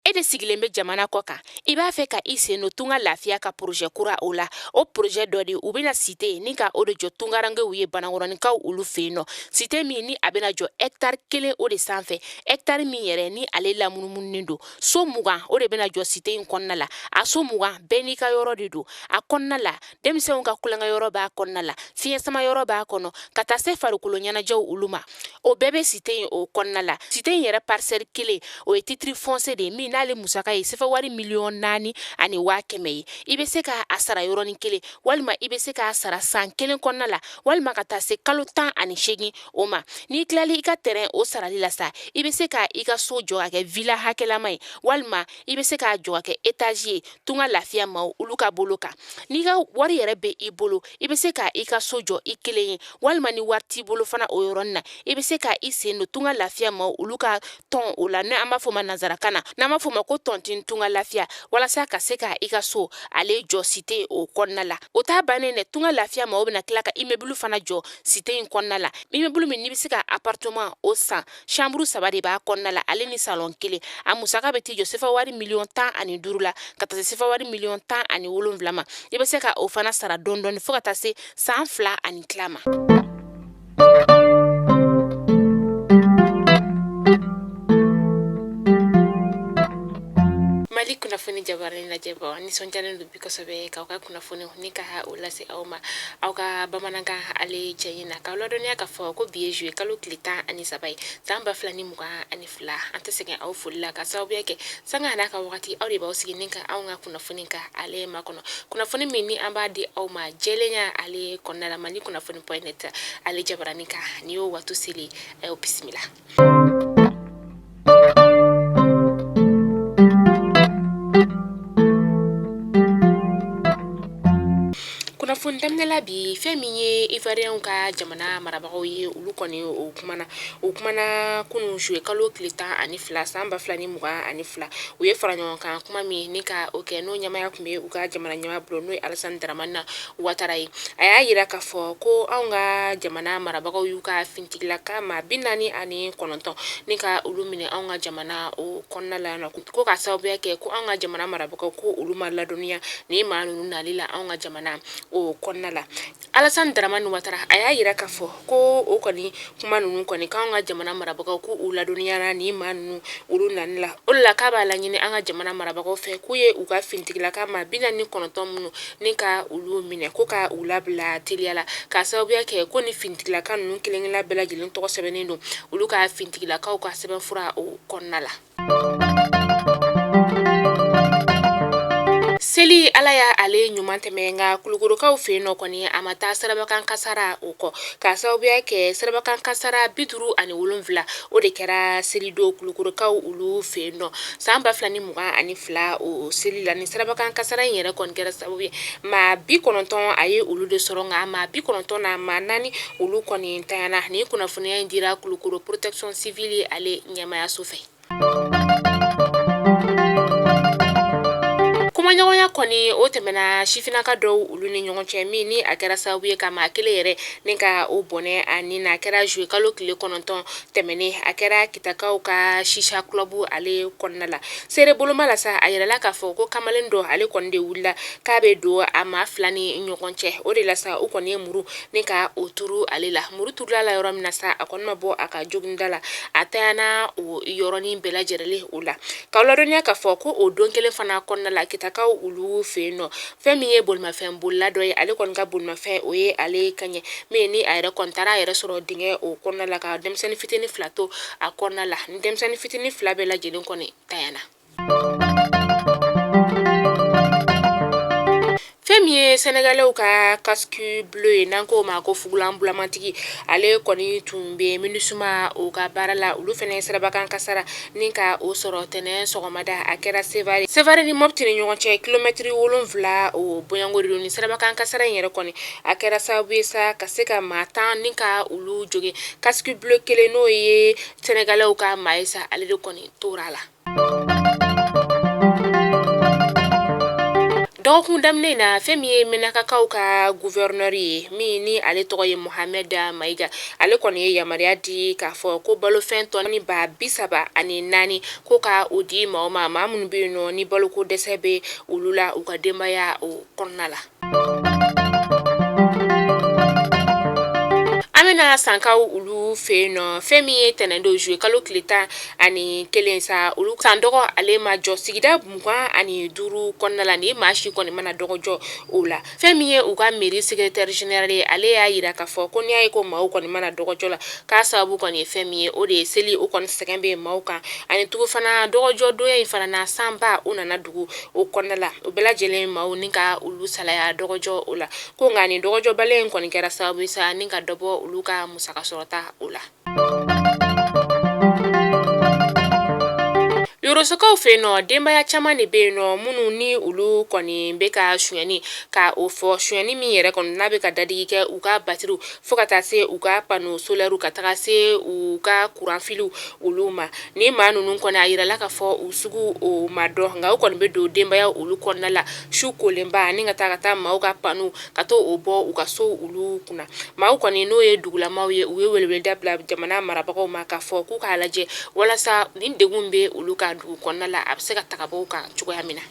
E de sigilen bɛ jamana kɔ kan, i b'a fɛ ka i sen don Tunga Lafiya ka projet kura o la. O projet dɔ de, u bɛna cité ni ka o de jɔ tungarankew ye Banankɔrɔninkaw olu fɛ yen nɔ. Cité min ni a bɛna jɔ hectare 1 o de sanfɛ, hectare min yɛrɛ ni ale lamunumununen don, so 20 o de bɛna jɔ cité in kɔnɔna la. A so 20 bɛɛ n'i ka yɔrɔ de don a kɔnɔna la. Denmisɛnw ka tulonkɛ yɔrɔ b'a kɔnɔna la, fiɲɛ sama yɔrɔ b'a kɔnɔ, ka taa se farikolo ɲɛnajɛw olu ma, o bɛɛ bɛ cité in o kɔnɔna la. Cité in yɛrɛ parcelle 1, o ye titre foncier de ye min n'ale musaka ye sefa wari 4,1 miliyɔn ye. I bɛ se k'a sara yɔrɔnin kelen, walima i bɛ se k'a sara san 1 kɔnɔna la, walima ka taa se kalo 18 o ma. N'i tilali i ka terrain o sarali la sa, i bɛ se ka i ka so jɔ ka kɛ villa hakɛlama ye, walima i bɛ se k'a jɔ ka kɛ étage ye. Tunga Lafiya maaw olu ka bolo kan, n'i ka wari yɛrɛ bɛ i bolo, i bɛ se ka i ka so jɔ i kelen ye, walima ni wari t'i bolo fana, o yɔrɔnin na i bɛ se ka i sen don Tunga Lafiya maaw olu ka tɔn o la, ni an b'a fɔ ma nanzarakan na, n'an b'a fɔ ma ko tontine Tunga Lafiya, walasa ka se ka i ka so ale jɔ cité o kɔnɔna la. O t'a bannen dɛ, Tunga Lafiya maaw bɛna tila ka immeuble fana jɔ cité in kɔnɔna la, immeuble min n'i bɛ se ka appartement o san, chambre 3 de b'a kɔnɔna la, ale ni salon 1. A musaka bɛ t'i jɔ sefa wari 15 miliyɔn la, ka taa se sefa wari 17 miliyɔn ma. I bɛ se ka o fana sara dɔɔni dɔɔni fo ka taa se san 2 ani tila ma. Mali kunnafoni jabarani lajɛbɔ, nisɔndiyalen don bi kosɛbɛ k'aw ka kunnafoni ni ka o lase aw ma aw ka bamanankan ale cɛɲi na, k'aw ladɔnniya k'a fɔ ko bi ye juillet kalo tile 13 ye, san 2022. An tɛ sɛgɛn aw foli la ka sababuya kɛ sanga n'a ka wagati, aw de b'aw sigi ni ka anw ka kunnafoni ka ale makɔnɔ, kunnafoni min ni an b'a di aw ma jɛlenya ale kɔnɔna la, Mali kunnafoni point net ale jabarani kan. Ni y'o waati seli, a y'aw bisimila. Kunnafoni daminɛ la bi, fɛn min ye Ivoirienw ka jamana marabagaw ye, olu kɔni o kumana, o kumana kunun juillet kalo tile 12 san 2022. U ye fara ɲɔgɔn kan kuma min ni ka o kɛ, n'o ɲɛmaaya tun bɛ u ka jamana ɲɛmaa bolo, n'o ye Alassane Dramane Ouattara ye. A y'a jira k'a fɔ ko anw ka jamana marabagaw y'u ka finitigilaka maa 49 ni ka olu minɛ anw ka jamana o kɔnɔna la yan, ko ka sababuya kɛ ko anw ka jamana marabagaw ko olu ma ladɔnniya nin maa ninnu nali la anw ka jamana o kɔnɔna la. Alassane Dramane Ouattara a y'a jira k'a fɔ ko o kɔni kuma ninnu kɔni, k'anw ka jamana marabagaw ko u ladɔnniyara nin maa ninnu olu nali la. O de la k'a b'a laɲini an ka jamana marabagaw fɛ k'u ye u ka finitigilaka maa 49 minnu ni ka olu minɛ, ko ka u labila teliya la, k'a sababuya kɛ ko ni finitigilaka ninnu kelen-kelenna bɛɛ lajɛlen tɔgɔ sɛbɛnnen don olu ka finitigilakaw ka sɛbɛnfura o kɔnɔna la. Seli Ala y'a ale ɲuman tɛmɛ, nka Kulukorokaw fɛ yen nɔ kɔni a ma taa sirabakan kasara o kɔ, k'a sababuya kɛ sirabakan kasara 57 o de kɛra selidon Kulukorokaw olu fɛ yen nɔ san 2022 o seli la. Ni sirabakan kasara in yɛrɛ kɔni kɛra sababu ye maa 90 a ye olu de sɔrɔ, nka maa 90 na, maa 4 olu kɔni ntanyana. Nin kunnafoniya in dira Kulukoro protection civile ale ɲɛmaayaso fɛ. Kumaɲɔgɔnya kɔni o tɛmɛna sifinnaka dɔw olu ni ɲɔgɔn cɛ, min ni a kɛra sababu ye ka maa kelen yɛrɛ ni ka o bɔnɛ a ni na. A kɛra juillet kalo tile 9 tɛmɛnen, a kɛra Kitakaw ka shisha club ale kɔnɔna la. Seere boloma la sa, a yirala k'a fɔ ko kamalen dɔ ale kɔni de wulila k'a bɛ don a maa fila ni ɲɔgɔn cɛ. O de la sa, u kɔni ye muru ni ka o turu ale la. Muru turula la yɔrɔ min na sa, a kɔni ma bɔ a ka joginda la, a tanyana o yɔrɔnin bɛɛ lajɛlen o la. K'aw ladɔnniya k'a fɔ ko o don kelen fana kɔnɔna la, Kitakaw olu fɛ yen nɔ, fɛn min ye bolimafɛn bolila dɔ ye, ale kɔni ka bolimafɛn o ye ale kaɲɛ, min ni a yɛrɛ kɔni taara a yɛrɛ sɔrɔ dingɛ o kɔnɔna la, ka denmisɛnnin fitinin 2 to a kɔnɔna la. Ni denmisɛnnin fitinin 2 bɛɛ lajɛlen kɔni tanyana. Fɛn min ye Sɛnɛgalɛw ka casque bleu ye, n'an k'o ma ko fugulan bulamantigi, ale kɔni tun bɛ MINUSMA o ka baara la. Olu fana ye sirabakan kasara ni ka o sɔrɔ tɛnɛn sɔgɔmada. A kɛra Sevare, Sevare ni Mopti ni ɲɔgɔn cɛ, kilomɛtiri 7 o bɔɲɔgɔnko de don. Ni sirabakan kasara in yɛrɛ kɔni a kɛra sababu ye sa ka se ka maa 10 ni ka olu jogin. Casque bleu kelen, n'o ye Sɛnɛgalɛw ka maa ye sa, ale de kɔni tora a la. Dɔgɔkun Dɔgɔkun daminɛ na, fɛn min ye Menakakaw ka gouverneur ye, min ni ale tɔgɔ ye Mohamed Mayiga, ale kɔni ye yamaruya di k'a fɔ ko balofɛn tɔni 34,000 ko ka o di maaw ma, maa minnu bɛ yen nɔ ni baloko dɛsɛ bɛ olu la u ka denbaya o kɔnɔna la. An bɛna Sankaw olu fɛ yen nɔ. Fɛn min ye tɛnɛndon juillet kalo tile 11 sa, olu san dɔgɔ ale ma jɔ sigida 25 kɔnɔna la. Ni maa si kɔni ma na dɔgɔ jɔ o la, fɛn min ye u ka mairie secrétaire général ye, ale y'a jira k'a fɔ ko n'i y'a ye ko maaw kɔni ma na dɔgɔjɔ la, k'a sababu kɔni ye fɛn min ye, o de ye seli o kɔni sɛgɛn bɛ maaw kan, ani tugun fana dɔgɔjɔ donya in fana na, sanba o nana dugu o kɔnɔna la. O bɛɛ lajɛlen maaw ni ka olu salaya dɔgɔjɔ o la, ko nka nin dɔgɔjɔbaliya in kɔni kɛra sababu ye sa ni ka dɔ bɔ olu ka musaka sɔrɔta o la. Yorosokaw fɛ yen nɔ, denbaya caman de bɛ yen nɔ minnu ni olu kɔni bɛ ka sonyɛni ka o fɔ, sonyɛni min yɛrɛ kɔni n'a bɛ ka dadigi kɛ u ka batiriw fo ka taa se u ka panneau solaires, ka taga se u ka kuranfiliw olu ma. Ni maa ninnu kɔni, a yirala k'a fɔ u sugu o ma dɔn, nka u kɔni bɛ don denbaya olu kɔnɔna la su kolenba ni ka taa maaw ka panneau ka to o bɔ u ka so olu kunna. Maaw kɔni, n'o ye dugulamaw ye, u ye weleweleda bila jamana marabagaw ma k'a fɔ k'u k'a lajɛ walasa nin degun bɛ olu ka dugu kɔnɔna la, a bɛ se ka ta ka bɔ u kan cogoya min na.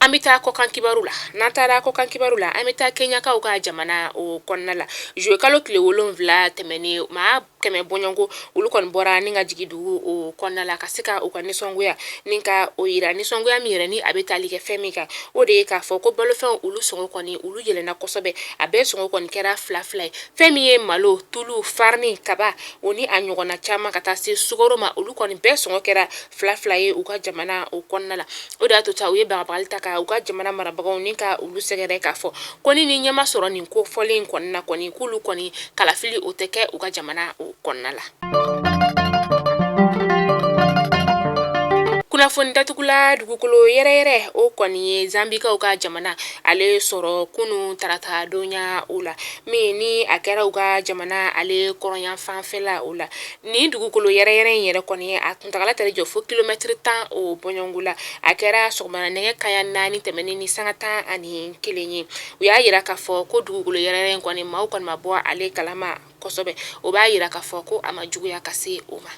An bɛ taa kɔkan kibaru la. N'an taara kɔkan kibaru la, an bɛ taa Kenyakaw ka jamana o kɔnɔna la. Juillet kalo tile 7 tɛmɛnen, maa 100 bɔɲɔgɔnko olu kɔni bɔra ni ka jigin dugu o kɔnɔna la ka se ka u ka nisɔngoya ni ka o yira. Nisɔngoya min yɛrɛ ni a bɛ tali kɛ fɛn min kan, o de ye k'a fɔ ko balofɛnw olu sɔngɔ kɔni olu yɛlɛnna kosɛbɛ. A bɛɛ sɔngɔ kɔni kɛra fila fila ye. Fɛn min ye malo, tulu, farini, kaba, o ni a ɲɔgɔnna caman, ka taa se sukaro ma, olu kɔni bɛɛ sɔngɔ kɛra fila fila ye u ka jamana o kɔnɔna la. O de y'a to ta u ye bagabagali ta ka u ka jamana marabagaw ni ka olu sɛgɛrɛ k'a fɔ ko ni ɲɛ ma sɔrɔ nin ko fɔlen in kɔnɔna kɔni, k'olu kɔni kalafili o tɛ kɛ u ka jamana o kɔnɔna la. Kunnafoni datugula, dugukolo yɛrɛyɛrɛ o kɔni ye Zambikaw ka jamana ale sɔrɔ kunun tarata donya o la, min ni a kɛra u ka jamana ale kɔrɔnya fanfɛla o la. Nin dugukolo yɛrɛyɛrɛ in yɛrɛ kɔni, a kuntagala tari jɔ fo kilomɛtiri 10 o bɔɲɔgɔnko la. A kɛra sɔgɔmada nɛgɛ kanɲɛ 4 tɛmɛnen ni sanga 11 ye. U y'a yira k'a fɔ ko dugukolo yɛrɛyɛrɛ in kɔni, maaw kɔni ma bɔ ale kalama kosɛbɛ. O b'a yira k'a fɔ ko a ma juguya ka se o ma.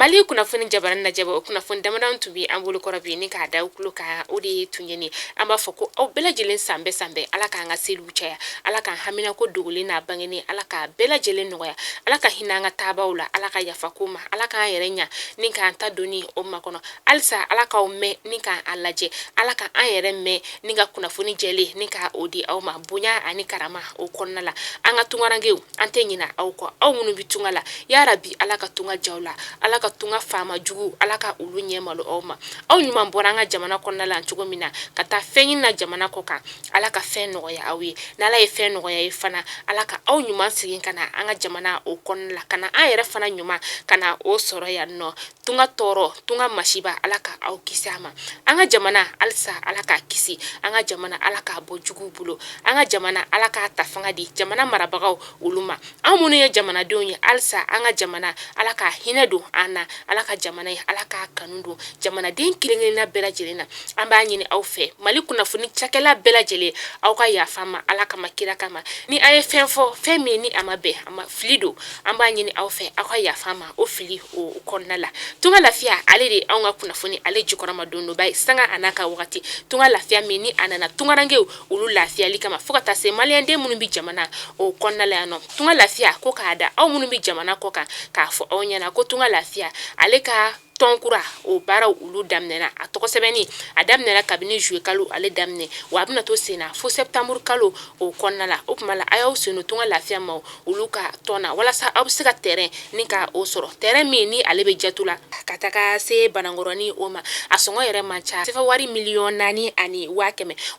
Mali kunnafoni jabarani lajɛbaaw, o kunnafoni damadɔ tun bɛ an bolo kɔrɔ bi ni k'a da aw tulo kan, o de tun ye nin. An b'a fɔ ko aw bɛɛ lajɛlen san bɛɛ san bɛɛ, Ala k'an ka seliw caya, Ala k'an haminako dogolen n'a bangenen, Ala k'a bɛɛ lajɛlen nɔgɔya, Ala ka hinɛ an ka taabaw la, Ala ka yafa ko ma, Ala k'an yɛrɛ ɲa ni k'an ta doni o makɔnɔ halisa, Ala k'aw mɛn ni k'an lajɛ, Ala ka an yɛrɛ mɛn ni ka kunnafoni jɛlen ni ka o di aw ma bonya ani karama o kɔnɔna la. An ka tungarankew, an tɛ ɲina aw kɔ, aw minnu bɛ tunga la, yarabi Ala ka tunga diya aw la, Ala ka tunga faama jugu, Ala ka olu ɲɛ malo aw ma. Aw ɲuman bɔra an ka jamana kɔnɔna la cogo min na ka taa fɛn ɲini na jamana kɔ kan, Ala ka fɛn nɔgɔya aw ye. N'Ala ye fɛn nɔgɔya ye fana, Ala ka aw ɲuman segin ka na an ka jamana o kɔnɔna la, ka na an yɛrɛ fana ɲuman ka na o sɔrɔ yan nɔ. Tunga tɔɔrɔ, tunga masiba, Ala ka aw kisi a ma. An ka jamana halisa, Ala k'a kisi. An ka jamana, Ala k'a bɔ juguw bolo. An ka jamana, Ala k'a ta fanga di jamana marabagaw olu ma. Anw minnu ye jamanadenw ye halisa, an ka jamana, Ala ka hinɛ don an na. Ala ka jamana ye, Ala k'a kanu don jamanaden kelen-kelenna bɛɛ lajɛlen na. An b'a ɲini aw fɛ, Mali kunnafoni cakɛla bɛɛ lajɛlen, aw ka yafa ma Ala kama, kira kama. Ni a ye fɛn fɔ, fɛn min ni a ma bɛn a ma, fili don, an b'a ɲini aw fɛ, aw ka yafa ma o fili o kɔnɔna la. Tunga lafiya, ale de anw ka kunnafoni ale jukɔrɔma dondoba ye sanga a n'a ka wagati. Tunga lafiya min ni a nana tungarankew olu lafiyali kama, fo ka taa se maliyɛnden minnu bɛ jamana o kɔnɔna la yan nɔ. Tunga lafiya ko k'a da aw minnu bɛ jamana kɔ kan, k'a fɔ aw ɲɛna ko tunga lafiya ale ka tɔn kura o baaraw olu daminɛna. A tɔgɔ sɛbɛnni a daminɛna kabini juillet kalo ale daminɛ, wa a bɛna to sen na fo septembre kalo o kɔnɔna la. O tuma la, a y'aw sen don tunga lafiya ma olu ka tɔn na, walasa aw bɛ se ka terrain ni ka o sɔrɔ, terrain min ni ale bɛ Jatula ka taga se Banankɔrɔni o ma. A sɔngɔ yɛrɛ man ca, sefa wari 4,100,000.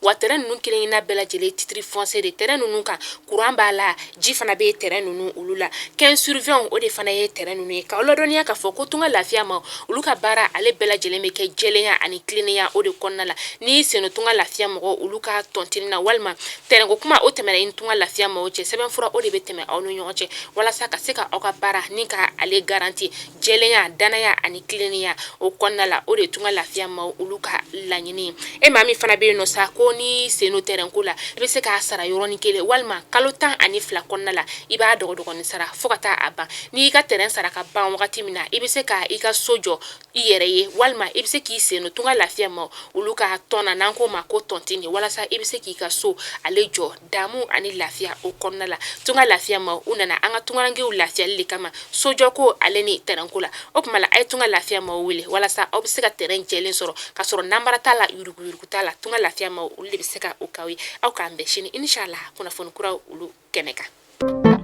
Wa terrain ninnu kelenkelenna bɛɛ lajɛlen titre foncier de. Terrain ninnu kan, kuran b'a la, ji fana bɛ terrain ninnu olu la. 15 sur 20, o de fana ye terrain ninnu ye. K'aw ladɔnniya k'a fɔ ko tunga lafiya ma Olu ka baara ale bɛɛ lajɛlen bɛ kɛ jɛlenya ani tilennenya o de kɔnɔna la. N'i sen don Tunga Lafiya mɔgɔw olu ka tontine na walima tɛrɛnko kuma o tɛmɛna i ni Tunga Lafiya mɔgɔw cɛ, sɛbɛnfura o de bɛ tɛmɛ aw ni ɲɔgɔn cɛ walasa ka se ka aw ka baara ni ka ale garanti jɛlenya, danaya ani tilennenya o kɔnɔna la. O de ye Tunga Lafiya maaw olu ka laɲini ye. E maa min fana bɛ yen nɔ sa ko n'i sen don tɛrɛnko la, i bɛ se k'a sara yɔrɔnin kelen walima kalo 12 kɔnɔna la, i b'a dɔgɔdɔgɔnin sara fo ka taa a ban. N'i ka tɛrɛn sara ka ban wagati min na, i bɛ se ka i ka so jɔ i yɛrɛ ye walima i bɛ se k'i sen don Tunga Lafiya maaw olu ka tɔn na, n'an k'o ma ko tontine, walasa i bɛ se k'i ka so ale jɔ damu ani lafiya o kɔnɔna la. Tunga Lafiya maaw u nana an ka tungarankew lafiyali de kama sojɔko ale ni tɛrɛnko la. O tuma la, a ye Tunga Lafiya maaw wele walasa aw bɛ se ka tɛrɛn jɛlen sɔrɔ ka sɔrɔ nanbara t'a la, yuruguyurugu t'a la. Tunga Lafiya maaw olu de bɛ se ka o k'aw ye. Aw k'an bɛn sini, inshallah, kunnafoni kuraw olu kɛnɛ kan.